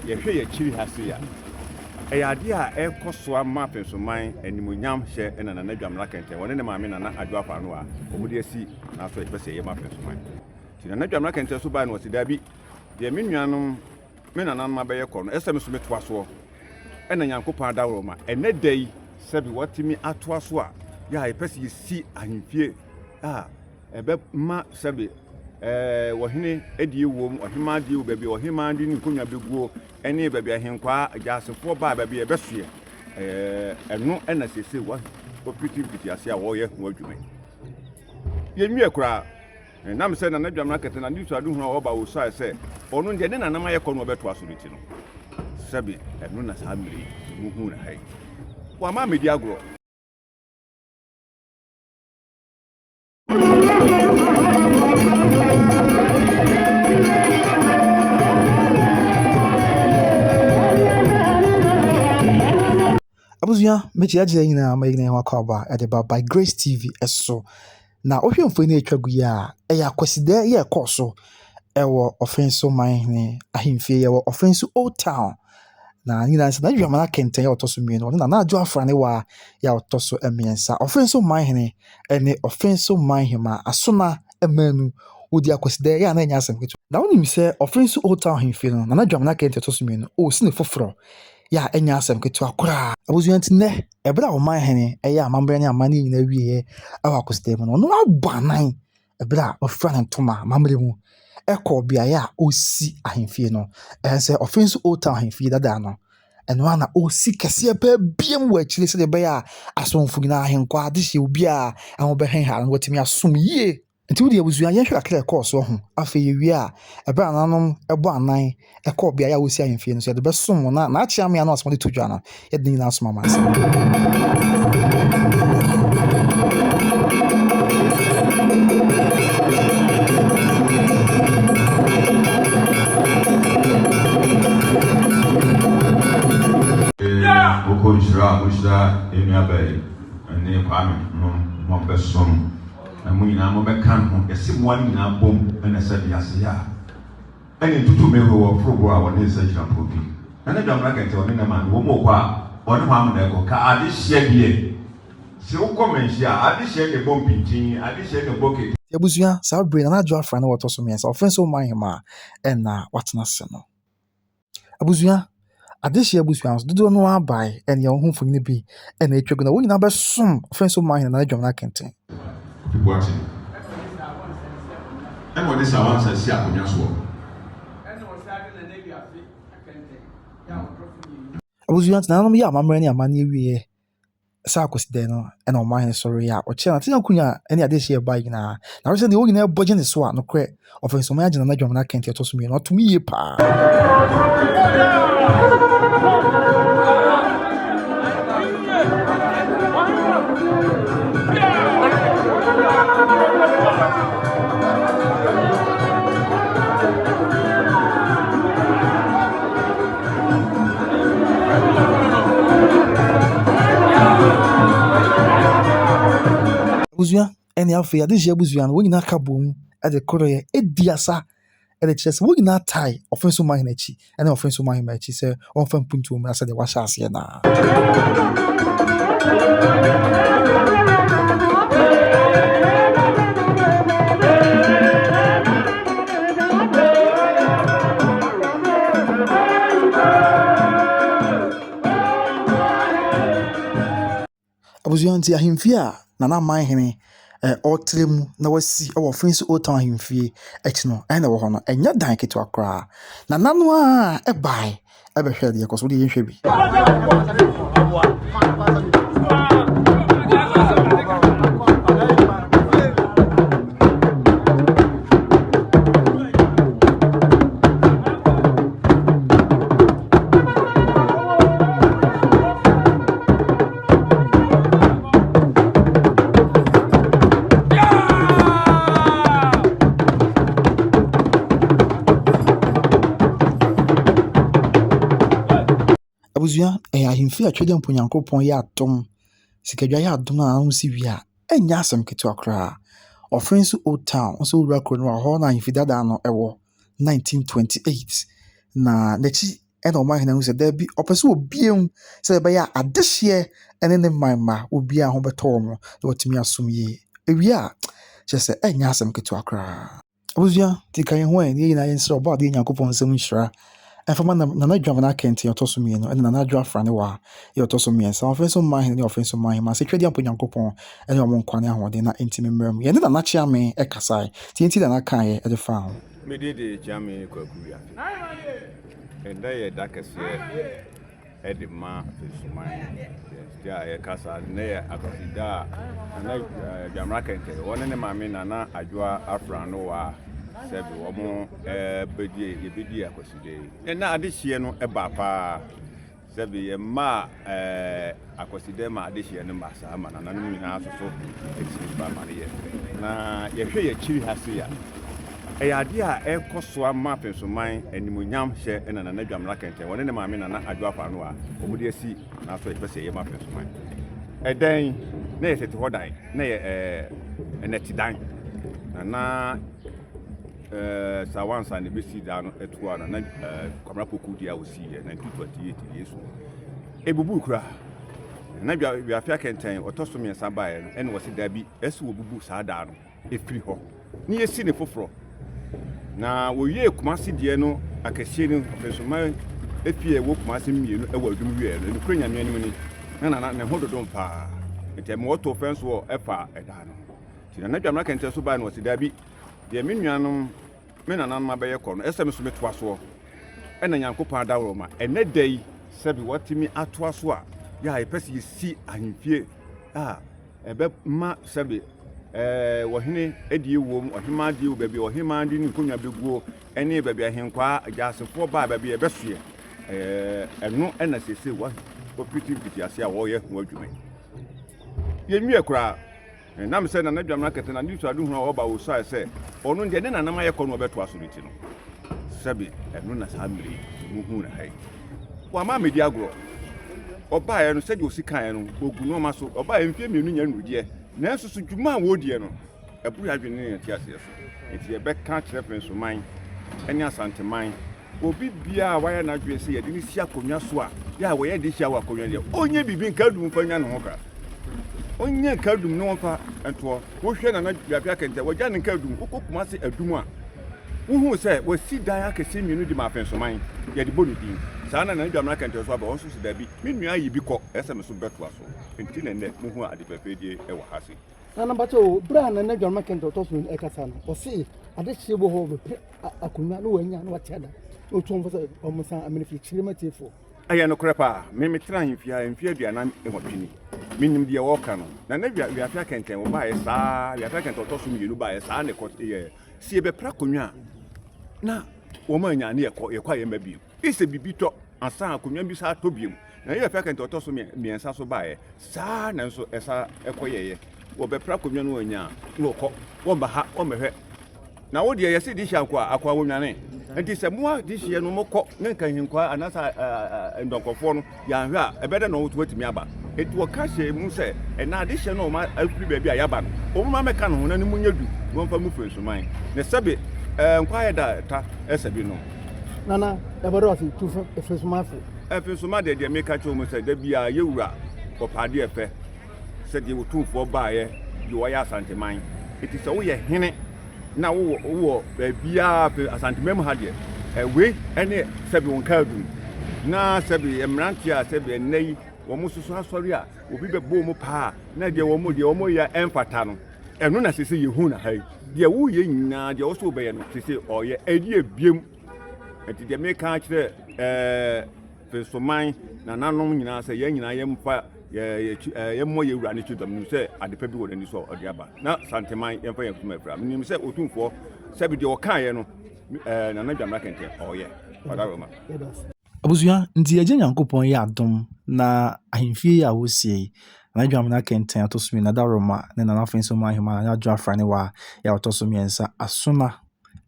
yɛhwɛ yɛn akyiri ha sei a, ɛyɛ adeɛ a ɛrekɔ so ama Afensoman animuonyam hyɛ ɛna Nana Dwamena Kɛntɛn, wɔne ne maame Nana Adwo Afaano a wɔde asi n'aso a yɛpɛ sɛ yɛyɛ ma Afensoman. Nti Nana Dwamena Kɛntɛn so bae no ɔse daabi, deɛ me nuanom, me nananom abɛyɛ kɔ no, ɛsɛ sɛ me nso metoa soɔ. Ɛna Nyankopɔn adaworoma, ɛnɛ da yi, sɛbe wɔatumi atoa so a, yɛ a yɛpɛ sɛ yɛsi ahemfie a ɛbɛma sɛbe ɛɛ ɔhene adie wom, ɔhemaa die wɔ baabi a ɔhemaa de ne nkonnwa bɛguo, ɛne baabi a ahenkwaa agyasefoɔ baa baabi a ɛbɛsoɛ. Ɛɛ ɛno ɛna seesei wɔpiti mfitiase a wɔreyɛ ho adwuma yi. Yɛnwie koraa. Ɛnam sɛ Nana Dwamena Kɛtɛ na ne suaduhunu a ɔba ɔsuae sɛ ɔno deɛ ne nanam ayɛ kɔ no ɔbɛtoa so no ti no, sɛbe ɛno na saa mmerɛ yi muhu no ha yi. Wamma ammɛdi agorɔ. Abusua, mekyeakyea yɛn nyinaa ma yɛn nyinaa yɛn ho akwaaba de ba By Grace TV so. Na wohwɛ mfonin a atwa gu yi a, ɛyɛ akwasidɛ yɛ ɛkɔɔ so wɔ Ɔfenso Manhene ahemfie. Yɛwɔ Ɔfenso Old Town. Na ne nyinaa nso, Nana Dwamena Kɛntɛn a ɔtɔ so mmienu, ɔne Nana Adwo Afranewa yɛ a ɔtɔ so mmiɛnsa. Ɔfenso Manhene ne Ɔfenso Manhema Asona Manu wodi akwasidɛ yɛ a na ɛnyɛ asɛm ketewa. Na wonim sɛ Ɔfenso Old Town ahemfie no, Nana Dwamena Kɛntɛn ɔtɔ so mmienu, ɔresi no foforɔ yɛ a ɛnyɛ asɛm ketewa koraa. Abusua nti nnɛ, ɛberɛ a ɔman hene yɛ amammerɛ ne amanneɛ nyinaa wieɛ wɔ akwasidɛ mu no, ɔno abɔ anan ɛberɛ a wafura ne ntoma amammerɛ mu kɔɔ beaeɛ a ɔresi ahemfie no. Ɛyɛ sɛ Ɔfenso Old Town ahemfie dada no, ɛno ara na ɔresi kɛseɛ paa biam wɔ akyire sɛdeɛ ɛbɛyɛ a asomfo nyinaa, ahenkwaa, adehyeɛ, obiara ho bɛhenha na watumi asom yie. Nti wo deɛ abusua yɛnhwɛ kakra a ɛkɔɔ soɔ ho. Afei yɛwie a, ɛberɛ a nananom bɔ anan kɔɔ beaeɛ a wɔsi ahemfie no so, yɛde bɛsom wɔn na n'akyeame ano asɛm de to dwa no, yɛde ne nyinaa som amansan. Wokɔ nhyira a wohyira yɛn nuabaa yi ne Kwame nom ma ɔbɛsom na mo nyinaa mobɛka ne ho. Yɛse mmoa no nyinaa bom na ɛsɛ wiase yi a ɛne ntutummɛ hɔ wɔ foroboɔ a wɔne nsa gyina pono bi na ne dwamena kɛntɛ ɔne ne maame wɔn kɔ a ɔne hɔ amena ɛkɔ ka adehyeɛ deɛ se wokɔ manhyia a adehyeɛ na ɛbɔ mpintin adehyeɛ na ɛbɔ kete. Abusua, saa bere yi Nana Adwo Afra na ɔtɔ so mmiɛnsa, ɔfɛn sɛ ɔman hemaa na watena ase no. Abusua, adehyeɛ abusua nso dodoɔ no ara baeɛ ɛne wɔn ho mfonini bi na atwa gu na wɔn nyinaa bɛsom ɔfɛn sɛ ɔman hene Nana Dwamena Kɛntɛn. Kofi Boateng ɛna ɔde Sawansa si akonnwa soɔ. Abusua nti nananom yɛ amammerɛ ne amanneɛ wieɛ saa Kwasidae no na ɔman hene sɔree a ɔkyerɛ n'atena akonnwa ne adehyeɛ ɛbae nyinaa. Na ɔhwɛ sɛ deɛ wɔn nyinaa bɔ gye ne so a, nokorɛ, ɔfɛ nso ɔman agyina n'adwamena kɛntɛ ɛtɔ so mmienu atom yie paa. Abusua ne afei adehyeɛ abusua no, wɔn nyinaa ka bom de koroyɛ di asa de kyerɛ sɛ wɔn nyinaa tae Ɔfenso Mahene akyi ne Ɔfenso Mahema akyi sɛ wɔmfa mpuntuo mmra sɛdeɛ wɔahyɛ aseɛ no ara. Abusua nti ahemfie a Nana Amanhene ɔretra mu na wasi wɔ Finso Old Town ahemfie akyi no na ɛwɔ hɔ no. Ɛnyɛ dan ketewa koraa. Nana no ara bae bɛhwɛɛ deɛ ɛkɔ so. Wodeɛ yɛnhwɛ bi. Abusua, ɛyɛ ahemfie a Twedeɛmpo Nyankopɔn yɛ adom, sikadwa yɛ adom a wɔsi wie a, ɛnyɛ asɛm ketewa koraa. Ɔfenso Old Town, wo nso wowura kuro no a, hɔ na ahemfie dada no wɔ, 1928. Na n'akyi Ɛna ɔmanhene ahu sɛ daabi, ɔpɛ sɛ obue mu sɛdeɛ ɛbɛyɛ a adehyeɛ ne ne man mma obiara ho bɛtɔ wɔn na wɔatumi asom yie. Ewie a, kyerɛ sɛ ɛnyɛ asɛm ketewa koraa. Abusua, nti ka yɛn ho ɛ, na yɛn nyinaa yɛnsrɛ Ɔbɔadeɛ Nyankopɔn nsam nhyira ɛmfa ma Nana Dwamena Kɛntɛn ɔtɔ so mmienu ɛne Nana Adwo Afranewa yɛ ɔtɔ so mmiɛnsa, Ɔfenso Manhene ne Ɔfenso Manhema, sɛ Twedeampo Nyankopɔn ɛne wɔn nkwa ne ahoɔden na ɛntimi mmra mu. Yɛne Nana Kyeame ɛkasae, nti yɛntie Nana kaeɛ ɛde faa ho. Me din de Kyeame Kwaku Wiafe. Ɛnnɛ yɛ da kɛseɛ de ma Nsuman. Deɛ a yɛka saa nnɛ yɛ Akwasida a Nana Dwamena Kɛntɛ, wɔne ne maame Nana Adwoa Afranowa sɛbe wɔn bɛdi yɛbɛdi Akwasida yi. Ɛnna adehyeɛ no baa paa. Sɛbe yɛmmaa Akwasida ma adehyeɛ no mma saa ma nananom nyinaa nso so tumi ba ma no yɛ fɛ. Na yɛhwɛ yɛn akyiri ha sei a, ɛyɛ adeɛ a ɛrekɔ so ama Afensoman animuonyam hyɛ na Nana Dwamena Kɛntɛn, wɔne ne maame Nana Adwo Afaano a wɔde asi n'aso a yɛpɛ sɛ yɛyɛ ma Afensoman. Ɛdan yi, na ɛyɛ tete hɔ dan, na ɛyɛ nnɛtedan. Nana Sawansa na ebesii dan no ɛtoa Nana Kwabena Poku deɛ a ɔsiiɛ 1928 Yesu. Ɛbubuu koraa. Nana Wiafe Akɛntɛn ɔtɔ so mmiɛnsa baeɛ no ɛna ɔse daabi ɛsɛ wɔbubu saa dan no ɛfiri hɔ na yɛsi ne foforɔ. Na wɔwiee Kumase deɛ no akɛseɛ no Ɔfɛnsoma efie a ɛwɔ Kumase mmienu ɛwɔ Adum wieɛ no nokorɛ Nyame anim ni na Nana ne ho dodom paa nti ɛma wɔtoo fɛn soɔ ɛfaa ɛdan no ho. Nti Nana Dwamena Akɛntɛn so baeɛ no ɔse daabi Deɛ me nuanom, me nananom abɛyɛ kɔ no, ɛsɛ sɛ me nso metoa soɔ. Ɛna Nyankopɔn adaworoma, ɛnnɛ da yi, sɛbe wɔatumi atoa so a, yɛ a yɛpɛ sɛ yɛsi ahemfie a ɛbɛma sɛbe ɛɛ ɔhene adie wom, ɔhemaa die wɔ baabi a ɔhemaa de ne nkonnwa bɛguo, ɛne baabi a ahenkwaa agyasefoɔ baa baabi a ɛbɛsoɛ. Ɛɛ ɛno ɛna seesei wɔfiti mfitiase a wɔreyɛ ho adwuma yi. Yɛnwie koraa. Ɛnam sɛ Nana Dwamena Kɛtɛ na anisoadehunu a ɔba osuae sɛ ɔno deɛ ne nanam ayɛ kɔ no ɔbɛtoa so no ti no, sɛbe ɛno na saa mmerɛ yi muhuu no ha yi. Wamma ammɛdi agorɔ. Ɔbaeɛ no, sɛdeɛ ɔsi kaeɛ no, ɔgu nnoɔma so. Ɔbaeɛ mfeɛ mmienu nyɛ nnurudeɛ, nanso so dwuma a wɔrediɛ no, ɛboro yɛn adwene ne yɛn nteaseɛ so. Enti yɛbɛka akyerɛ Fensoman ne Asanteman Obi biara a wayɛ n'adwene sɛ yɛde no si akonnwa so a, yɛ a wɔyɛ de hyia wɔ akonnwa deɛ, ɔnyɛ biribi nka adum mfa nya ne ho ka. Ɔnyɛ nka adum ne wɔmfa ntoɔ. Wohwɛ Nana Duafe Akɛntɛ, wɔgya ne nka adum. Wokɔ Kumase adum a, wohu sɛ wasi dan akɛseɛ mmienu de ma Afensoman, yɛde bɔ ne din. Saa na Nana Dwamena Akɛntɛ nso aba, ɔno nso sɛ daabi, me nua ayi bi kɔ, ɛsɛ sɛ me nso bɛtoa so. Enti na nnɛ mohu ade fɛfɛɛdie wɔ ha sei. Nana mpakyɛ o, berɛ a Nana Dwamena Akɛntɛ ɔtɔ so ɛkasa no, ɔse adehyeɛ bɔ hɔ bɛpere akonnwa na wanya na wate ada na otu wɔn fo sɛ wɔn nsan amene fie kyerɛ ma tiefoɔ. Ɛyɛ nokorɛ paa, me metena ahemfie ha mfeɛ 48 ni, menim deɛ wɔreka no. Na na wia Wiafe Akɛntɛn wɔbaeɛ saa, Wiafe Akɛntɛn ɔtɔ so mmienu baeɛ saa na ɛkɔ yɛ. Sɛ yɛbɛpra akonnwa a, na wɔn anya ne yɛkɔ, yɛkɔ a yɛmma bio. Gye sɛ biribi tɔ ansa akonnwa bi san tɔ bio. Na Wiafe Akɛntɛn ɔtɔ so mmiɛnsa so baeɛ saa na nso ɛsa ɛkɔyɛeɛ. Wɔbɛpra akonnwa no wɔanya a, na wɔkɔ, wɔmma ha, wɔmmɛhwɛ. Na wo deɛ yɛse dehyeɛ nkoa akoa wɔnwane nti sɛ moa dehyeɛ no mokɔ ne nka nhinkwaa anaasɛ ndɔnkɔfoɔ no yɛanhwɛ a ɛbɛdɛ na wɔn atumi aba nti wɔka hyɛ mu sɛ ɛna adehyeɛ no wɔn afiri baabi a yɛaba no wɔn ma mɛka ne ho na ne mu nyɛ du na wɔmfa mu firi nsoman ne sɛbe nkwa ayɛ da ta ɛsɛ bi nom. Nana ɛbɛdɔ ase tu firi nsoman fo. Ɛfiri nsoman deɛ deɛ meka kyerɛ wɔn sɛ da biara yɛwura ɔpɛ adeɛ fɛ. Sɛdeɛ Otumfoɔ baeɛ deɛ ɔyɛ Asanteman. Enti sɛ woyɛ hene na wowɔ wowɔ baabiara firi Asanteman mu ha deɛ, wei ne sɛbe wo nkaadum. Na sɛbe mmeranteɛ a sɛbe ɛnnɛ yi wɔn soso asɔre a obi bɛbɔ wɔn paa na deɛ wɔn deɛ wɔyɛ ɛmfata no, ɛno na sese yɛhu na ha yi. Deɛ woyɛ nyinaa deɛ wo so wobɛyɛ no sese ɔyɛ ɛdi ebiem. Enti deɛ meka akyerɛ ɛɛ Fensoman nananom nyinaa sɛ yɛn nyinaa yɛmfa yɛmmɔ yɛn wura no kyidɔm. Menim sɛ adepa bi wɔ n'ani so a ɔde aba. Na Santeman yɛmfa yɛn mfom afira. Menim sɛ Otumfoɔ sɛbi deɛ ɔkaeɛ no Nana Dwamena Kɛntɛn ɔyɛ. Ɔdaworoma. Abusua, nti Agya Nyankopɔn yɛ adom na ahemfie yi a wosie yi, Nana Dwamena Kɛntɛn ɔtɔ so mmienu, Adaworoma ne Nana Afenso Ahemmaa Nana Adwo Afranewa a ɔtɔ so mmiɛnsa, Asona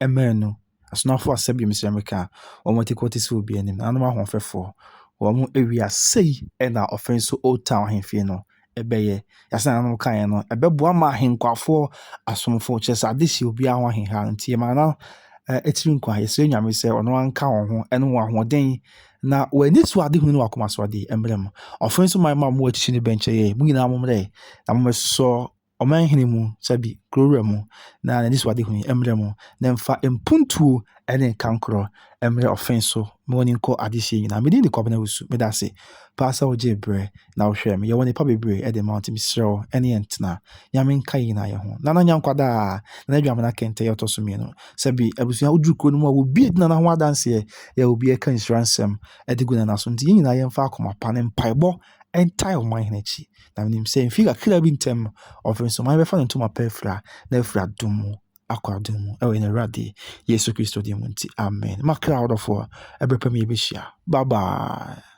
Mmaanu Asomafo a sɛbi mesrɛ meka a, wɔn atikɔ te sɛ obi anim, nananom ahoɔfɛfoɔ, wɔn awia sei na Ɔfɛnso Old Town ahemfie no ɛbɛyɛ. Yɛasɛ nananom kaeɛ no, ɛbɛboa ma ahenkwafoɔ asomfo, kyerɛ sɛ adehye obiara ho aheha nti yɛma nana etiri nkwa. Yɛsrɛ Nyame sɛ ɔno anka wɔn ho ɛne wɔn ahoɔden. Na w'ani so adehunu ne w'akoma so adeɛ mmerɛ mo. Ɔfe nso man ma mo akyikyi ne bɛnkyɛ yɛ. Mo nyinaa mo mmerɛ na mommɛsɔ ɔmanhene mu, sɛbi kuro wura mu, na n'ani so adehunu mmerɛ mo, na mfa mpuntuo ne nkankorɔ mmerɛ ɔfe so ma w'ani nkɔ adehyeɛ nyinaa. Me din de Kwabena Wusu. Meda ase paa sɛ wogyee berɛ na wohwɛɛ me. Yɛwɔ nnipa bebree de ma wo nti mesrɛ wo ɛne yɛn ntena. Nyame nka yɛn nyinaa yɛn ho. Nana Nyankwadaa, Nana Adwamena Kɛntɛ yɛ ɔtɔ so mmienu. Sɛbi abusua woduru kuro no mu a obi adi Nana ho adanseɛ, yɛ obi ɛka nhyira nsɛm de gu Nana so. Nti yɛn nyinaa yɛmfa akoma pa ne mpaebɔ ntae ɔmanhene akyi. Na menim sɛ mfie kakra bi ntam no, Ɔfensoman bɛfa ne ntoma pa afira na afiri adom mu akɔ adom mu ɛwɔ yɛn Awurade Yesu Kristo din mu nti, amen. Makra ɔdɔfoɔ, ɛberɛ pa mu yɛbɛhyia. Bye bye.